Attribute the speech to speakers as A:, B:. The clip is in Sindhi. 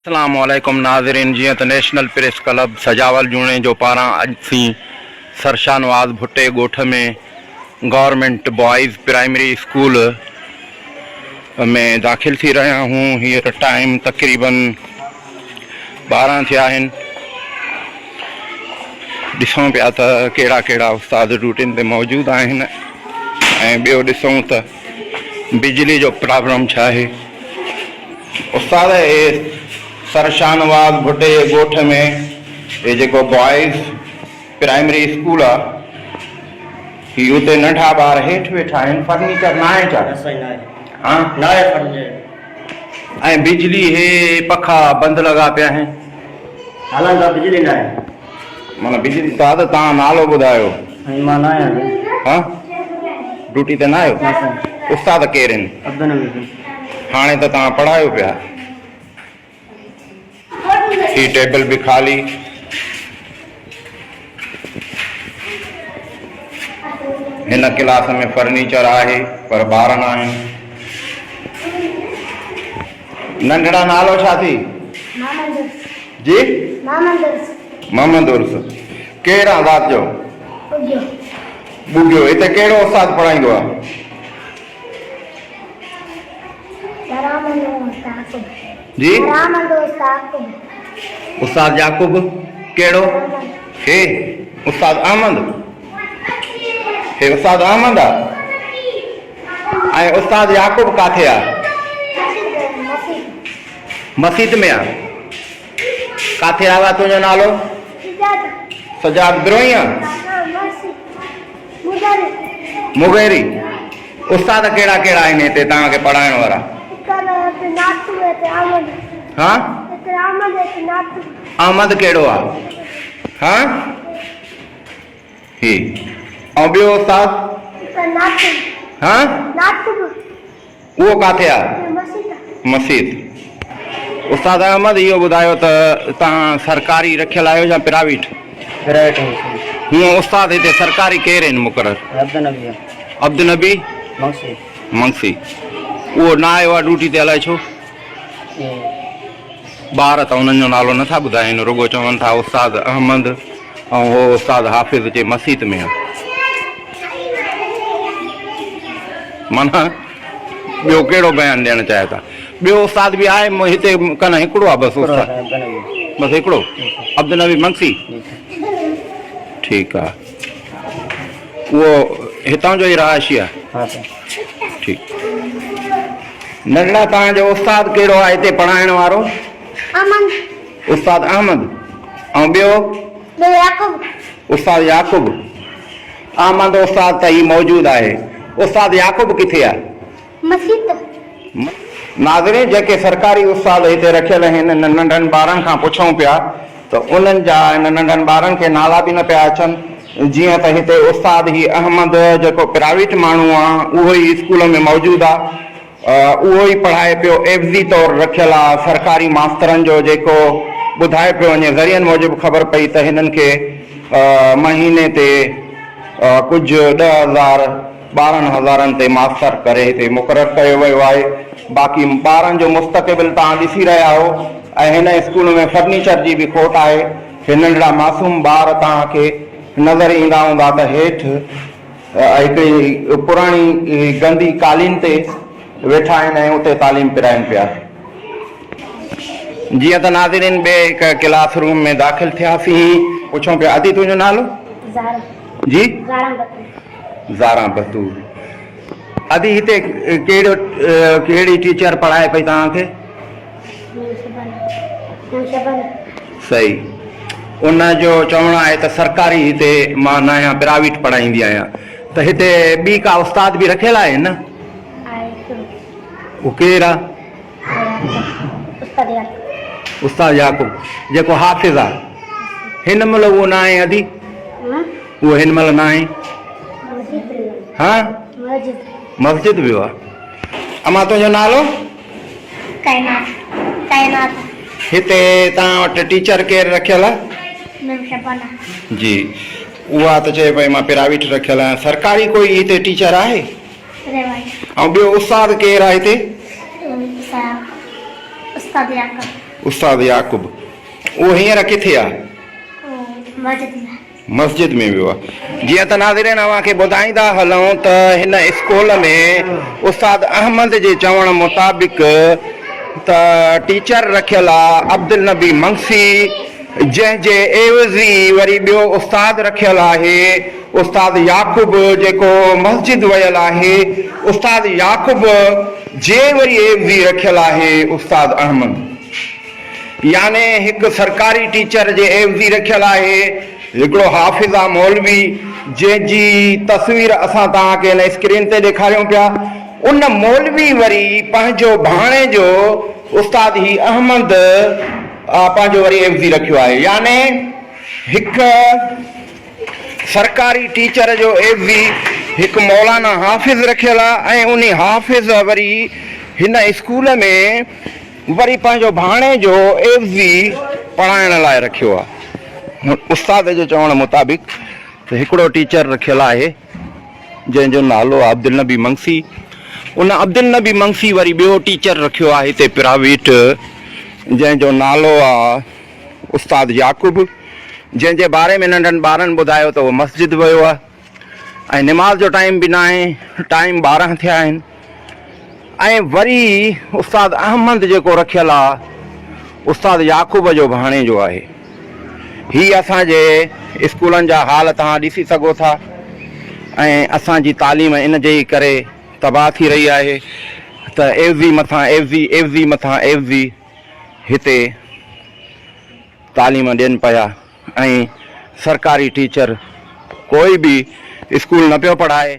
A: اسلام عليڪم ناظرين جيئن ته national press club Sajawal Junejo پاران اڄ سين سرشاهنواز ڀٽي ڳوٺ ۾ گورنمينٽ بوائز پرائمري اسڪول ۾ داخل ٿي رهيا آهيون هينئر ٽائيم تقريبن 12 ٿيا آهن ڏسون پيا ته ڪهڙا ڪهڙا استاد ڊيوٽين تي موجود آهن ۽ ٻيو ڏسون ته بجلي جو پرابلم ڇا آهي استاد اهي سر شاهنواز ڀٽي جي ڳوٺ ۾ هي جيڪو بوائز پرائمري اسڪول آ هي اتي ننڍا ٻار هيٺ ويٺا آهن فرنيچر ناهي ڇا؟
B: نه سائين ناهي.
A: ها
B: ناهي فرنيچر.
A: ۽ بجلي هي پکا بند لڳا پيا آهن.
B: هلن ٿا بجلي ناهي.
A: معنيٰ بجلي استاد توهان نالو ٻڌايو.
B: سائين مان نه آهيان سائين.
A: ها ڊيوٽي تي نه آهيو؟
B: نه سائين.
A: استاد ڪير آهن؟
B: عبدالنبي سائين.
A: هاڻي ته توهان پڙهايو پيا. هي ٽيبل به خالي. هن ڪلاس ۾ فرنيچر آهي پر ٻار نه آهن. ننڍڙا نالو ڇا ٿي؟ جي؟ محمد عرس. ڪير آ ذات جو؟ ٻگهيو. هتي ڪهڙو استاد پڙهائيندو آ؟ جي؟ استاد يعقوب. ڪهڙو؟ هي استاد احمد. هي استاد احمد آ؟ ۽ استاد يعقوب ڪاٿي آ؟ مسيت ۾ آ. ڪاٿي آ تنهنجو نالو؟ سجاد بروهي آ؟ مغيري. استاد ڪهڙا ڪهڙا آهن هتي توهان کي پڙهائڻ وارا؟ ها؟ احمد ڪهڙو آ؟ ها؟ هي ۽ ٻيو استاد؟ ها؟ اهو ڪاٿي آ؟ مسيت. استاد احمد اهو ٻڌايو ته توهان سرڪاري رکيل آهيو يا پرائيويٽ؟
B: پرائيويٽ آهيون سائين.
A: هونء استاد هتي سرڪاري ڪير آهن مقرر؟
B: عبدالنبي آ.
A: عبدالنبي؟
B: منگسي.
A: منگسي. اهو نه آيو آ ڊيوٽي تي الائي ڇو؟ ٻار ته انهن جو نالو نه ٿا ٻڌائين رڳو چون ٿا استاد احمد ۽ هو استاد حافظ چي مسيت ۾ آ. معنيٰ ٻيو ڪهڙو بيان ڏيڻ چاهيو ٿا؟ ٻيو استاد به آهي هتي ڪن هڪڙو آ بس استاد بس هڪڙو عبدالنبي منگسي ٺيڪ آ اهو هتان جو ئي رهائشي آ ٺيڪ ننڍڙا توهان جو استاد ڪهڙو آ هتي پڙهائڻ وارو؟
C: احمد.
A: استاد احمد ۽ ٻيو؟
C: ٻيو يعقوب.
A: استاد يعقوب. احمد استاد ته هي موجود آهي. استاد يعقوب ڪٿي آ؟
C: مسيت.
A: ناظرين جيڪي سرڪاري استاد هتي رکيل آهن انهن ننڍن ٻارن کان پڇون پيا ته انهن جا انهن ننڍن ٻارن کي نالا به نه پيا اچن جيئن ته هتي استاد هي احمد جيڪو پرائيويٽ ماڻهو آ اهو ئي اسڪول ۾ موجود آ اهو ئي پڙهائي پيو عيوضي طور رکيل آ سرڪاري ماسترن جو جيڪو ٻڌايو پيو وڃي ذريعن موجب خبر پئي ته هنن کي مهيني تي ڪجهه 10,000 12 هزارن تي ماستر ڪري هتي مقرر ڪيو ويو آهي باقي ٻارن جو مستقبل توهان ڏسي رهيا آهيو ۽ هن اسڪول ۾ فرنيچر جي به کوٽ آهي هي ننڍڙا معصوم ٻار توهان کي نظر ايندا هوندا ته هيٺ هڪڙي پراڻي گندي قالين تي ويٺا آهن ۽ اتي تعليم پرائين پيا. جيئن ته ناظرين ٻئي هڪ ڪلاس روم ۾ داخل ٿياسين. پڇون پيا ادي تنهنجو نالو؟
C: زاران.
A: جي؟
C: زاران بتول.
A: زاران بتول. ادي هتي ڪهڙو ڪهڙي ٽيچر پڙهائي پئي توهان کي؟ صحيح ان جو چوڻ آهي ته سرڪاري هتي مان نه آهيان پرائيويٽ پڙهائيندي آهيان ته هتي ٻي ڪا استاد به رکيل آهي نه؟ اهو ڪير آهي؟ استاد يعقوب جيڪو حافظ آهي هن مهل اهو نه آهي ادي اهو هن مهل نه آهي ها مسجد ويو آهي امان تنهنجو نالو؟
C: ڪائنات ڪائنات.
A: هتي توهان وٽ ٽيچر ڪير رکيل آهي؟
C: ميم شبانه.
A: جي اها ته چئي پئي مان پرائيويٽ رکيل آهيان سرڪاري ڪوئي هتي ٽيچر آهي؟
C: پرائيويٽ.
A: ۽ ٻيو استاد ڪير آهي هتي؟
C: استاد يعقوب.
A: استاد يعقوب اهو هينئر ڪٿي آ؟
C: مسجد ۾
A: مسجد ۾ ويو آ. جيئن ته ناظرين اوهان کي ٻڌائيندا هلون ته هن اسڪول ۾ استاد احمد جي چوڻ مطابق ته ٽيچر رکيل آ عبدالنبي منگسي جنهن جي عيوضي وري ٻيو استاد رکيل آهي استاد يعقوب جيڪو مسجد ويل آهي استاد يعقوب جي وري عيوضي رکيل آهي استاد احمد. يعني هڪ سرڪاري ٽيچر جي عيوضي رکيل آهي هڪڙو حافظ آ مولوي جنهن جي تصوير اسان توهان کي هن اسڪرين تي ڏيکاريون پيا ان مولوي وري پنهنجو ڀاڻيجو استاد هي احمد پنهنجو وري عيوضي رکيو آهي يعني هڪ سرڪاري ٽيچر جو عيوضي هڪ مولانا حافظ رکيل آ ۽ انهي حافظ وري هن اسڪول ۾ وري پنهنجو ڀاڻيجو عيوضي پڙهائڻ لاء رکيو آ. استاد جي چوڻ مطابق ته هڪڙو ٽيچر رکيل آهي جنهن جو نالو آ عبدالنبي منگسي. ان عبدالنبي منگسي وري ٻيو ٽيچر رکيو آهي هتي پرائيويٽ جنهن جو نالو آ استاد يعقوب جنهن جي باري ۾ ننڍن ٻارن ٻڌايو ته اهو مسجد ويو آ. ۽ نماز جو ٽائيم به ناهي، ٽائيم 12 ٿيا آهن ۽ وري استاد احمد جيڪو رکيل آ استاد يعقوب جو ڀاڻيجو آهي. هي اسان جي اسڪولن جا حال توهان ڏسي سگهو ٿا ۽ اسان جي تعليم ان جي ئي ڪري تباهه ٿي رهي آهي ته عيوضي مٿان عيوضي، عيوضي مٿان عيوضي هتي تعليم ڏين پيا ۽ سرڪاري ٽيچر ڪوئي به اسڪول نه پيو پڙهائي.